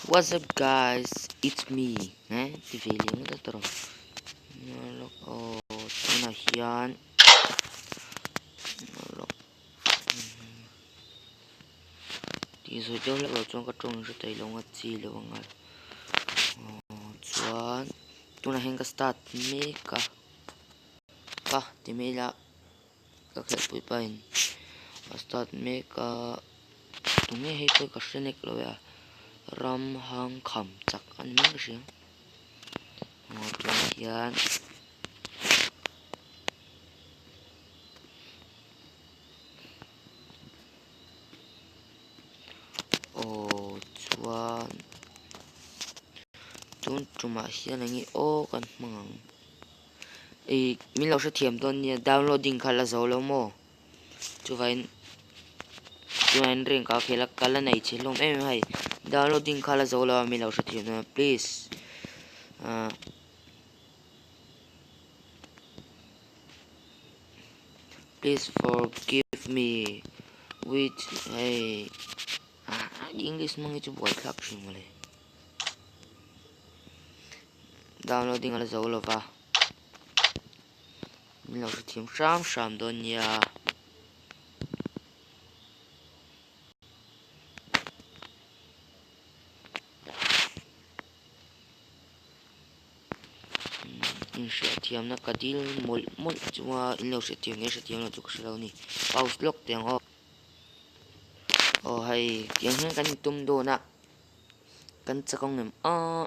What's up guys, it's me eh ti ve leh ngawt a tawrh aw tunah hian tih zawih deuh hlek loh chuan ka tawng hre thei lo ang a chi lo ang a aw chuan tunah hian ka start mek a ka ti mai ila ka khelhpui pahin a start mek a tunge hei pawh ka hre nek lo e a ram hang kham chak a ni mai ka hria aw tunah hian. Aw chuan tun tumah hian eng nge aw kan hmang ang ih min lo hrethiam dawn nia downloading kha la zo lo maw chuvangin chuan ring ka khel a ka la nei chhe hlawm em em a hei downloading kha la zo lo a min lo hrethiam dawn nia please ah. Please forgive me with hei ah English hmang hi chu buai thlak thin mawle. Downloading a la zo lova. Min lo hrethiam hram hram dawn nia. Inhriatthiamna ka dil mawlh mawlh chunga in lo hriatthiam nge hriatthiam loh chu ka hre lo a ni pause lawk teh ang aw aw hei tiang hian kan intum dawn a kan chak ang em aaa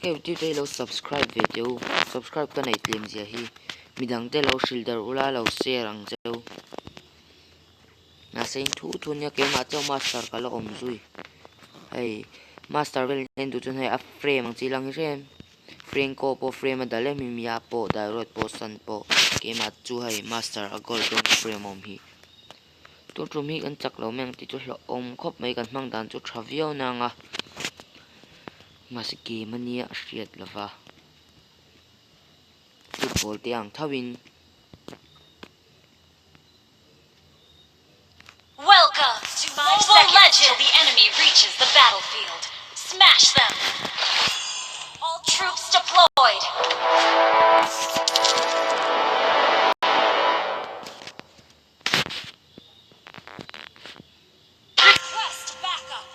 hei youtube te hi lo subscribe ve teh u subscribe ka neih tlem zia hi midang te lo hrilh darh ula lo share ang che u. Mahse in thu thu nia keimah chuan master ka la awm zui hei master vel en duh chuan hei a frame ang chi lang hi hrem Franco pawh frame a dal em hi Mia pawh Dairot pawh Sun pawh keimah chu hei master a gold dawn frame a awm hi tun tum hi kan chak lo mai ang tih chu hlauhawm khawp mai kan hmang dan chu tha viau nang a mahse game ania a hriat lova football te ang tho in. Welcome to Mobile Legends! Till the enemy reaches the battlefield. Smash them! All troops deployed! Request backup!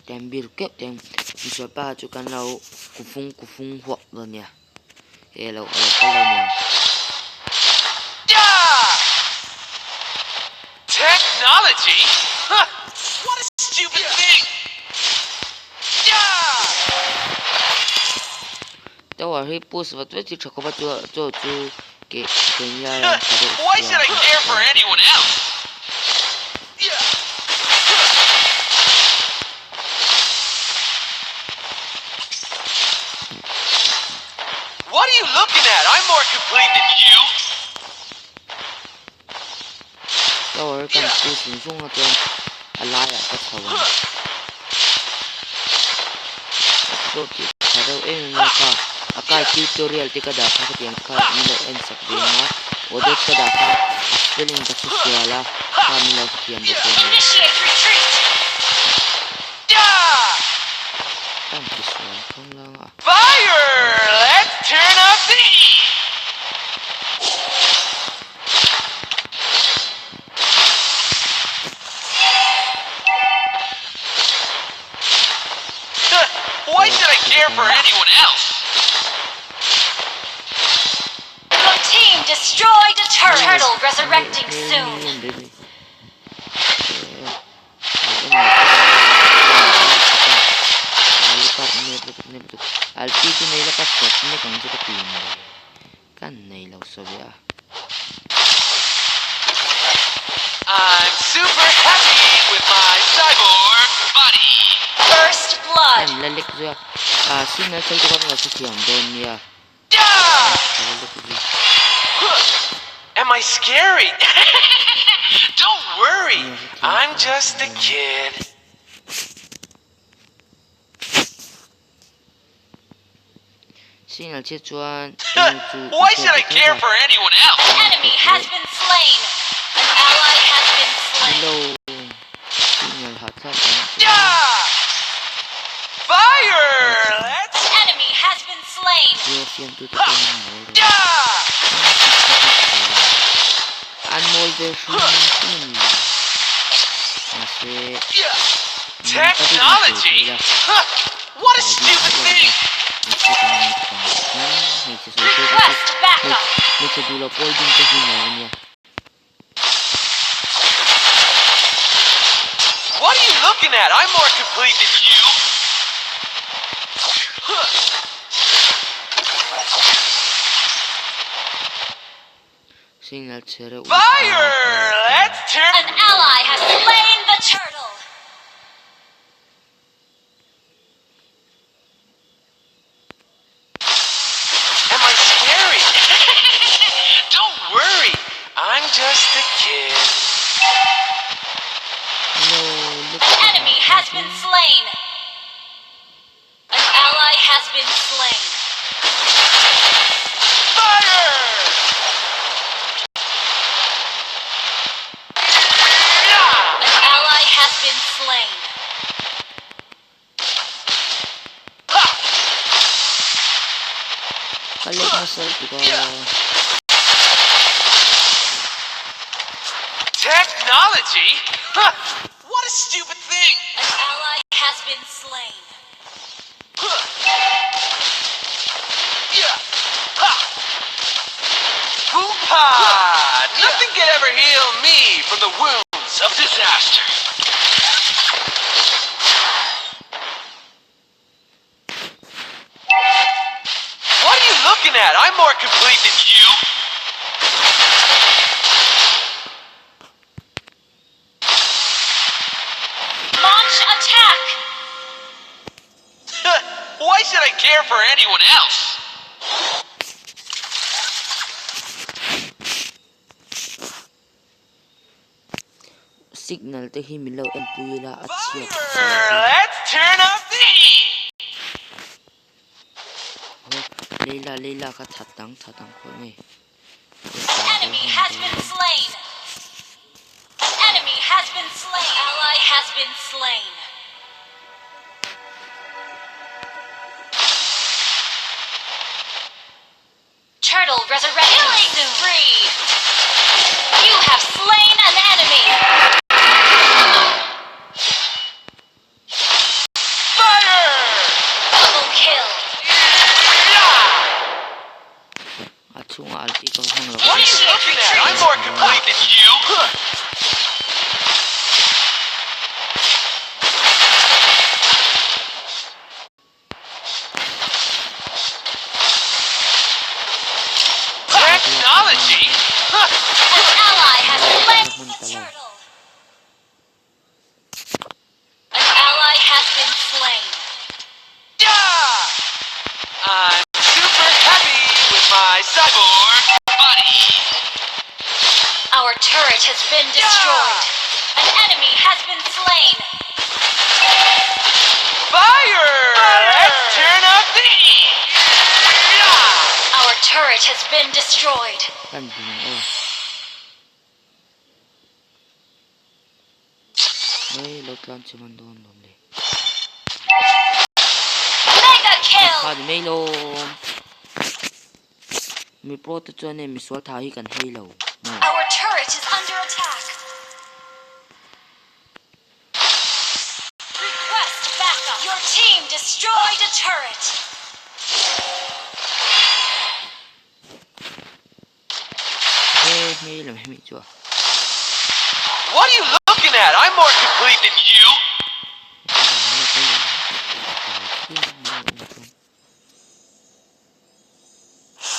Tem bir keuh teng misual pa chu kan lo kufung kufung huak dawn nia he lo a lo kal lo nia. Technology? Huh! What a stupid thing! Tower hi push vat vat hi tha khawp a chu chu chu ke kein lai a tha deuh Why should I sia. care for anyone else? What are you looking at? I'm more complete than you. Tower kan push zung zung a chuan a laiah ka chho ang. Tha deuh em em a kha a kai tutorial te ka dah kha khatiang kha min lo en sak ve ang a odette ka dah kha a spelling ka hre sual a kha min lo hrethiam bawk em a ka ti sual khang lang a. Fire! Let's turn up the heat! Why should I care for anyone else? Your team destroyed a turret. Turtle resurrecting soon. Kan nei lo sawi a. I'm super happy with my cyborg body. First blood. Kan la lek zui a. Ah signal chei te kha kan lo hrethiam dawn nia. Ka la lek zui. Am I scary? Don't worry, I'm just a kid. Signal chhiat chuan eng chu i Why hriat should I ve tho care va. for anyone else? An enemy has been slain. An ally has been slain. Nilo signal hahthlak ang chuan. Yeah! Fire! Let's An enemy has been slain. Zio siamtute pawh hi an mawl reng a. yeah! An chik kha hi ka hre lo. An mawl ve hrim hrim a ni. Mahse, Yeah! nang takin an sawi Technology? thei la. Huh! What a Tlai bik stupid chiah thing! kha hmeichhe kan awm tak ang chuan hmeichhe sawi sawi te chu Request backup. hmeichhe duh loh pawl ding te hi nuam a nia. What are you looking at? I'm more complete than you. Signal chhe reuh Fire! Let's turn. An ally has slain the turtle. Am I scary? Don't worry. I'm just a kid. No look An enemy has been slain. An ally has been slain. Fire! Yeah! An ally has been slain. Ha! Ka lek nasa lutuk a. Technology? Huh! What a stupid thing! An ally has been slain. Huh. Yeah! Ha! Boompa! Nothing could ever heal me from the wounds of disaster. What are you looking at? I'm more complete than you. Launch attack. Why should I care for anyone else? Signal te hi min lo en pui ila a chhiat Fire! Let's turn up the heat! Aw Leila Leila kha that ang that ang khawi nge. An enemy has been slain. An enemy has been slain. Ally has been slain. Turtle resurrecting Killing soon. Spree. You have slain an enemy. Fire! Double kill. Yeah! A chhungah alti ka hmang lo. What are you looking at? I'm more complete than you. Technology? Huh. An ally has slain the turtle. An ally has been slain. Yeah! I'm super happy with my cyborg body. Our turret has been destroyed. An enemy has been slain. Fire! Let's turn up the heat. Yeah! Our turret has been destroyed. Kan bung aw. Hei lo tlan chhe man dawn lawm le. Mega kill. Kha ni mai lawm. Mi pro te chuan e misual tha hi kan hei lo. Our turret is under attack. Request backup. Your team destroyed a turret. He hmel lam hemi chu a. What are you looking at? I'm more complete than you.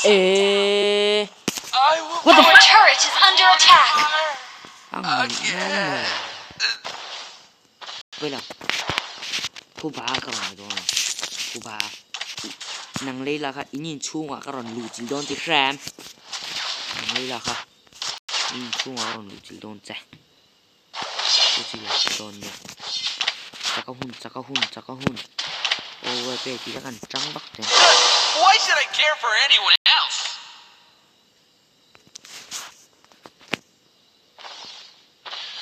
Eh. I will. What the Our turret is under attack. Ang no. Wait lang. Phuba ka rawn dawn a. Phuba. Nang Leila kha in inchhungah ka rawn luh chilh dawn tih hre em? Nang Leila kha in inchhungah ka rawn luh chilh dawn che. Chu chu i lo hre dawn nia. Chaka hun, chaka hun, chaka hun. Aw pe ti la kan tang vak te. Why should I care for anyone else?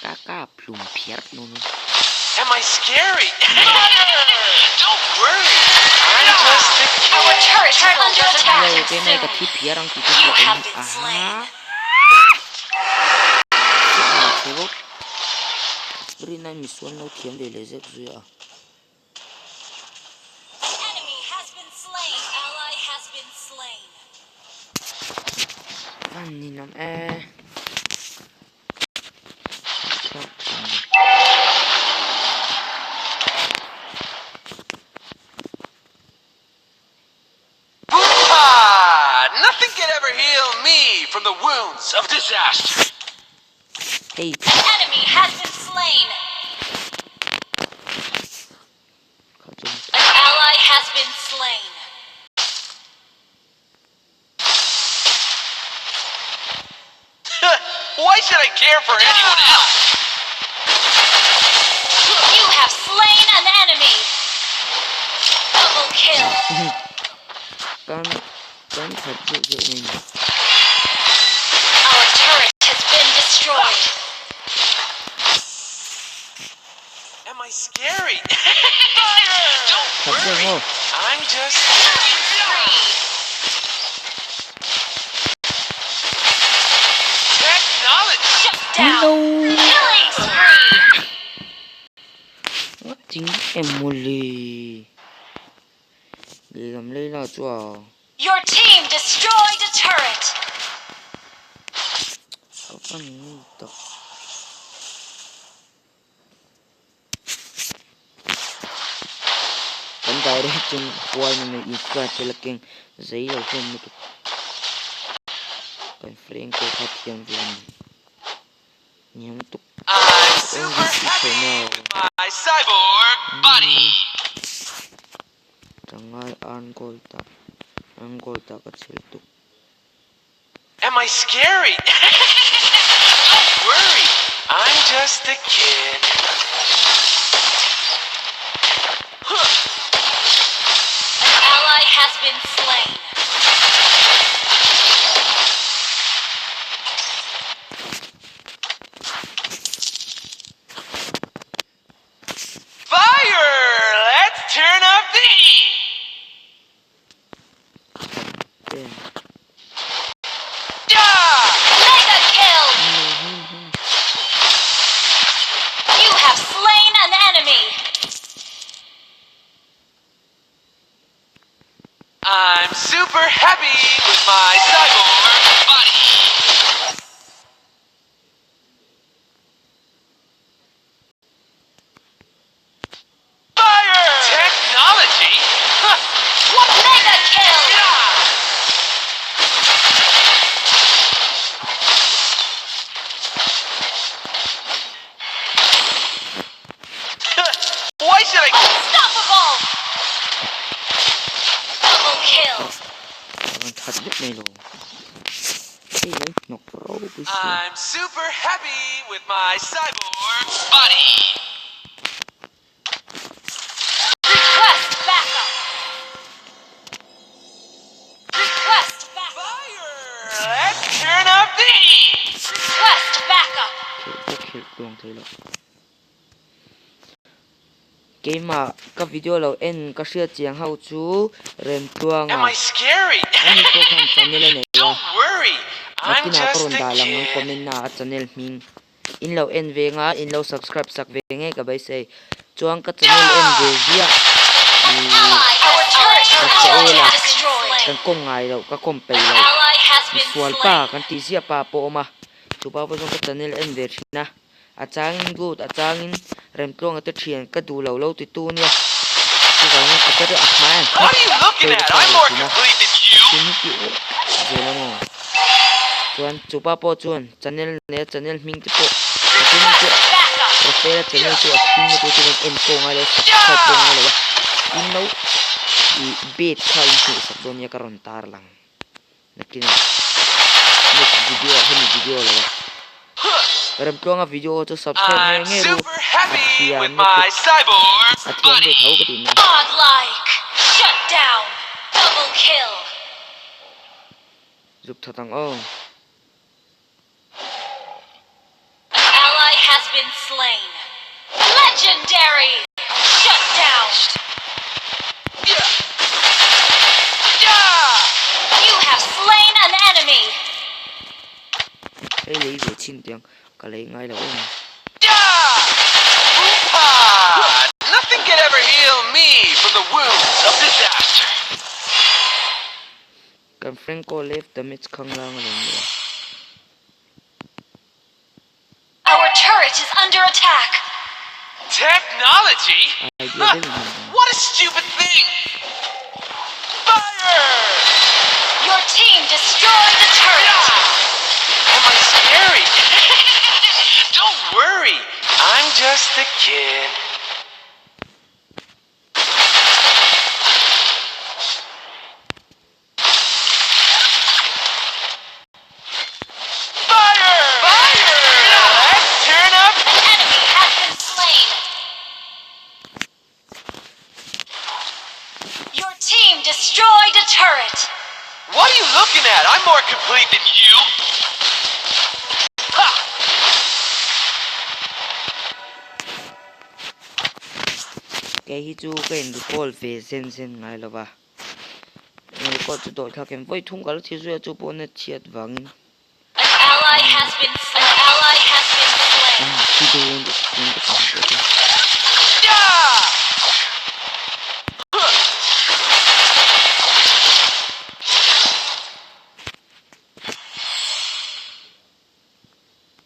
Ka kap hlum phiar dawn a. Am I scary? Don't worry, I'm just a kid. Our turret is under attack. Lo keimah ka thi phiar ang tih te You hlauh have awm been a. slain. Rina misual lo thiam ve leh zek zui a. Enemy has been slain. Ally has been slain. Van ninawm e. Boopa! Nothing could ever heal me from the wounds of disaster. Hei. An enemy has been slain. An ally has been slain. Why should I care for anyone else? You have slain an enemy. Double kill. Kan kan that deuh deuh mai ni. Our turret has been destroyed. Am I scary? Fire! Don't That deuh worry. maw? I'm just Killing spree. technology. Shut down. Killing spree. Nga ting em maw le. Lehlam Leila chu a. Your team destroyed a turret. Ka van ngei tak. Kan direct chung huai na nei inspired te la keng zei lo hlawm lutuk. Kan friend pawh kha thiam ve a ni. Hniam tuk. I'm super English i happy thaw with my cyborg body. Tangai an goal ta an goal ta ka chhel tuk. Am I scary? Don't worry, I'm just a kid. An ally has been slain. Fire! Let's turn up the heat. Te. Yeah! Mega kill. You have slain an enemy. I'm super happy with my cyborg body. Fire! Technology? Huh, What? Mega kill. Yeah! Why should I? Unstoppable. Double kill. Kan that vek mai lo. Hei lo hnawk ropui si. I'm super happy with my cyborg body. Request backup. Request backup. Fire! Let's turn up the heat. Request backup. Khelh pawh khelh tluang thei lo. Keimah ka video lo en ka hriat chiang ho chu Remtluanga Am I scary? ani pawh khan channel a nei a. Don't worry, I'm Nakinah ka just rawn a dah lang ang kid. comment na a channel hming. In lo en ve nga in lo subscribe sak ve nge ka beisei. Chuan ka channel en ve ziah An ally Our turret ka has che been ela destroyed. kan kawm ngai loh ka kawm peih An loh. ally has been Misual pa slain. kan tih ziah pa pawh awm a. Chu pa pawh chuan ka channel en ve thin a. A changin good a changin Remtluanga te thian ka duh lo lo ti tu nia. Chuvangin ka tar a hmai an What are you looking hmeh at? ka I'm ve more thin a. complete than you. Tin hi ti ur zel a maw. Chuan chupa pawh chuan channel nei a channel hming te pawh a then chu Request backup. Rafaela channel chu a thim na tur chuan en pawh ngai lo a subscribe pawh ngai lo a. Tin lo ih bed kha in hmuh sak dawn nia ka rawn tar lang. Nakinah next video ah hemi video lo ah Remtluanga video chu subscribe I'm ngei ngei ru super a happy thiam with lutuk my cyborg a thiam ve body. tho ka tihna. Godlike. Zuk that ang aw. An ally has been slain. Legendary! Shut down! You have slain an enemy! Hei lei ve chin tiang ka lei ngai lo em. Nothing can ever heal me from the wounds of disaster. Kan Franco left damage khanglang a lo nia. Our turret is under attack. Technology? Idea deuh in hman ang. What a stupid thing! Fire! Your team destroyed the turret. Am I scary? Don't worry, I'm just a kid. Fire! Fire! Let's turn up An enemy has been slain. Your team destroyed a turret. What are you looking at? I'm more complete than you. Ha! Kei hi chu ka in recall ve zen zen ngai lo va. In recall chu dawh thlak em vawi thung ka lo thil zui a chu pawh net chhiat vangin. An ally has been slain. An ally has been slain. Ah, thi dawn dawn ka tam tawh chu. Yeah!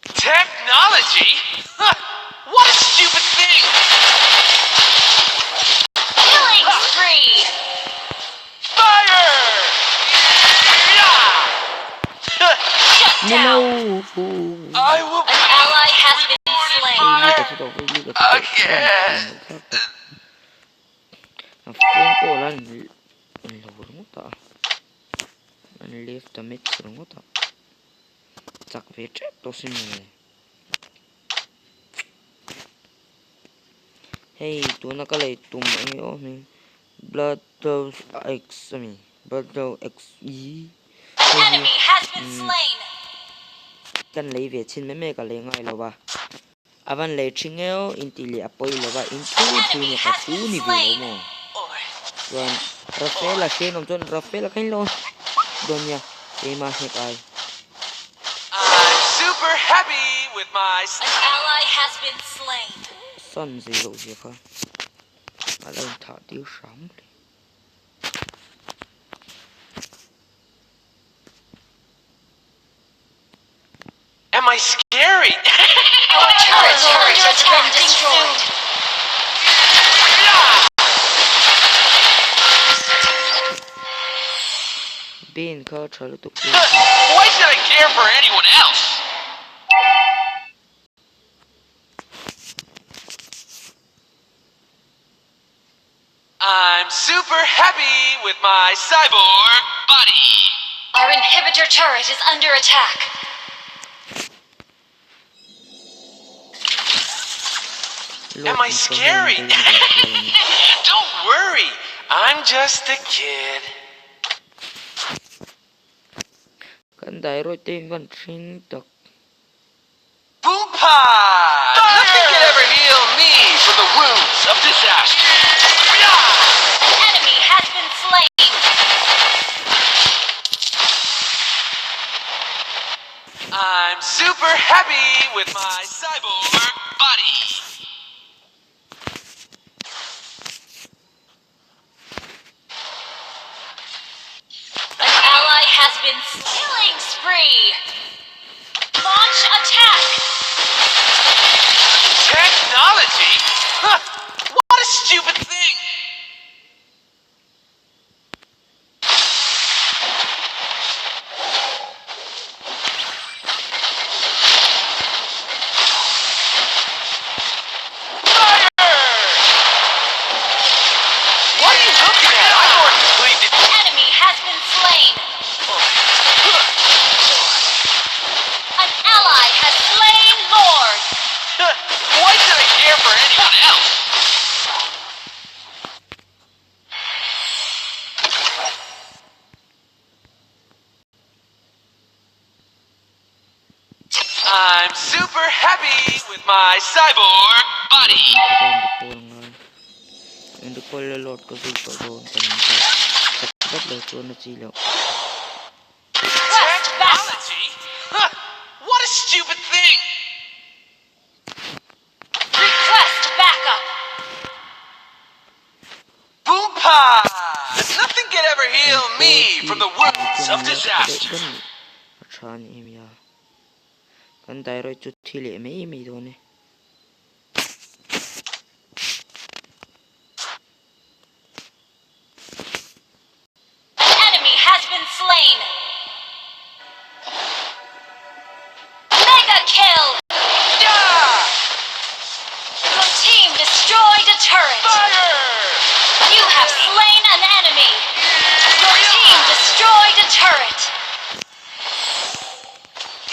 Technology? Huh, What a stupid thing! Killing spree. Fire! Yeah! Shut Ni down. lo. I will An ally has been slain. Hei li ka thi tawh, hei li ka thi tawh. Again. A phone call a ni lo ringawt a. An left damage ringawt a. Chak ve tep tawh sin mawle. Hei tuna ka lei tum eng nge aw hming Blood Dose X ami Blood Dose X E An hei hi enemy has been umm slain. kan lei ve chhin mai mai ka lei ngai lo va. A van lei thin nge aw in tih leh a pawi lo va in thu An thu enemy nia ka has thu been ni ve lo slain. maw. Chuan Rafaela hriat awm chuan Rafaela kha in lo dawn nia keimah hnek ai. I'm super happy with my An ally has been slain. San zei loh zia kha a lo inthah tir hram le. Am I scary? Our turret is under attack. Destroyed. Ben kha tha lutuk Ben Why should I care for anyone else? I'm super happy with my cyborg body. Our inhibitor turret is under attack. Am I scary? Don't worry, I'm just a kid. Kan dairawih te in van hring tak. Boompa! Nothing can ever heal me from the wounds of disaster. An enemy has been slain. I'm super happy with my cyborg body. An ally has been killing spree. Launch attack. Technology? Huh, what a stupid thing! Fire! What are you looking at? I'm more complete than An enemy has been slain. An ally has my cyborg body. In recall la lord ka zui tawh dawn ka ning tawh. Chak vat lo chuan a chi loh. Technology? Huh! What a stupid thing! Request backup! Boompa! Nothing can ever heal me from the wounds of disaster. A tha ni em ya. Kan thyroid chu thi leh mai mai dawn e. An enemy has been slain. Mega kill. Yeah! Your team destroyed a turret. Fire! You have slain an enemy. Your team destroyed a turret.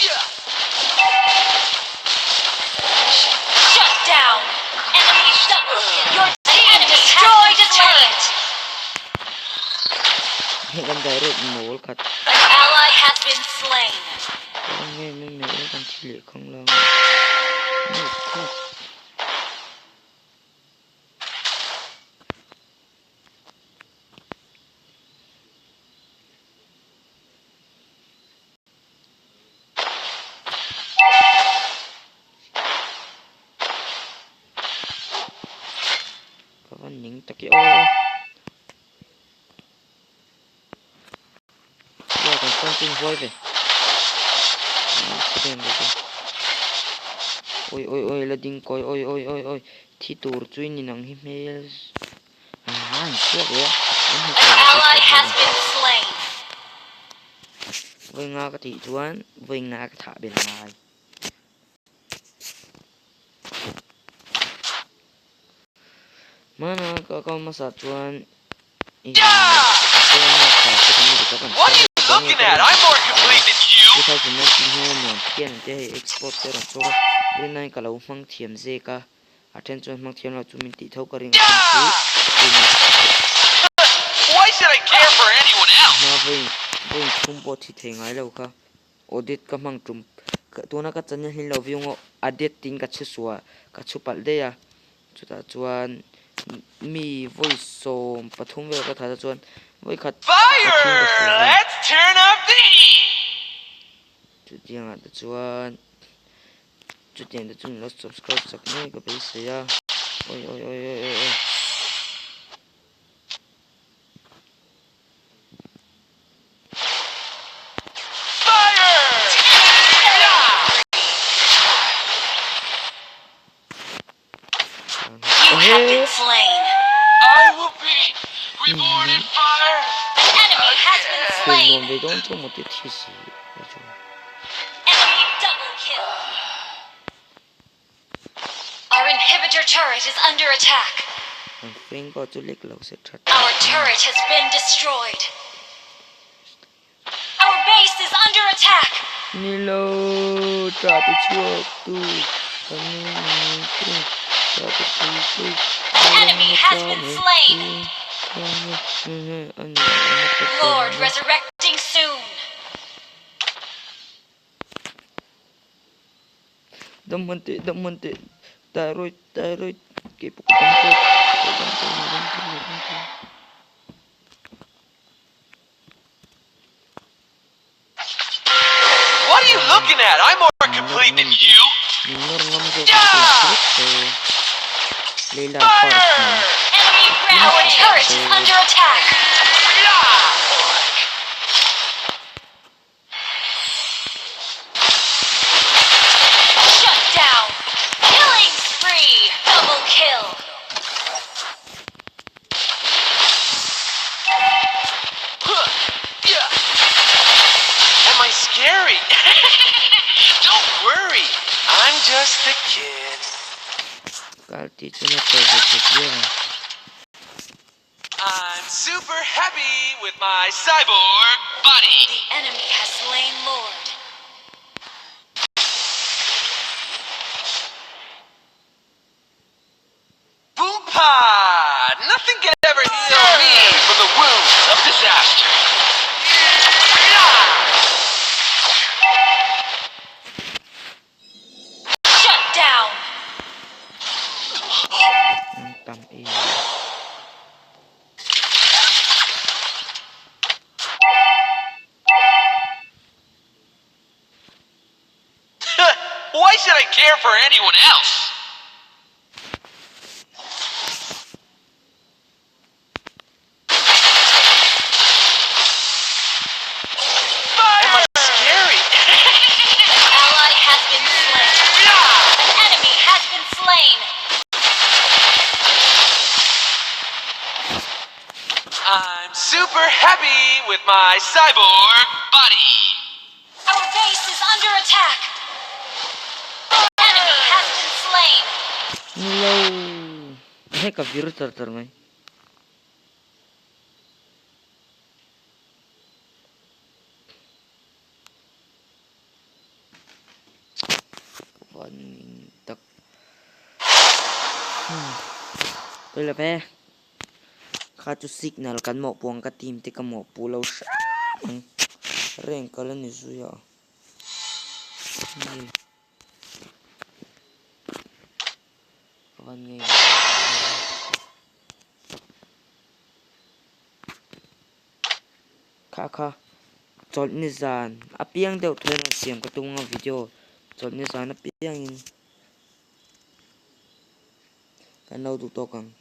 Yeah! Shut down. Enemy double kill. Your team destroyed a turret. Hei kan thyroid mawl khat. An ally has been slain. Ka nge mai mai kan thi leh khang lang. Ka van ning tak e aw. Ia kan phone chu huai ve. Oi oi oi la ding kawi oi oi oi oi thi tur chu in inang hi hmel. Ah an chhuak leh a. An hmu An ally has been slain. Vawi nga ka tih chuan vawi nga ka thah bel ngai. Hmana ka account hmasa chuan i What are you looking at? I'm more complete than you. 2019 hian nuam phian ang te hei export te rawn chhuak a rinai ka lo hmang thiam zek a. A then chuan hmang thiam lo chu min tih tho ka ring a then chu keimah ka thi theih. Why should I care for anyone else? Hma vawiin vawiin chhung pawh thi thei ngai lo kha audit ka hmang tum tuna ka channel hi lo view ngawh audit tiin ka chhu suah ka chhu palh daih a chutah chuan mi vawi 13 vel ka that a chuan vawi khat ka thing ka Fire! sual a. Let's turn up the heat! Chutiangah te chuan Chutiang te chu min lo subscribe chak ngei ka beisei a oi oi oi oi oi oi. You have been slain. I will be reborn in fire. An enemy has been Khuai slain. nuam ve dawn chu maw ti thi si e chu. Enemy double kill. Our inhibitor turret is under attack. An friend pawh chu lek lo se that. Our turret has been destroyed. Our base is under attack. Ni lo tah ti chhuak tu kan ni tu tah ti chhuak tu. An enemy has been slain. Lord resurrecting soon. Dam han teh dam han teh thyroid thyroid keipawh ka dam tawp ka dam tawh ka dam tawh ka dam tawh. What are you looking at? I'm more complete than you. Min nawr ngam zawk ka ti thlawt tawh. Leila first ni. Enemy Our turret is under attack. Shut down. Killing spree. Double kill. Am I scary? Don't worry. I'm just a kid. Kal tih chu na tawh ve tawp viau ang. I'm super happy with my cyborg body. The enemy has slain Lord. Boompa! Nothing can ever heal me from the wounds of disaster. Shut down. anyone else. Am I scary? An ally has been slain. An enemy has been slain. I'm super happy with my cyborg body. Our base is under attack. Enemy has been slain. Ni lo. Hei ka vir char char mai. Ka van ning tak. Tôi là ve. Kha chu signal kan mawhpuh ang ka team te ka mawhpuh lo hram ang. Reng kal a ni zui a. Ka van ngei ve. Kha kha chawlh ni zan a piang deuh thawh in rawn siam ka tum ang a video chawlh ni zan a piang in kan lo duh tawk ang.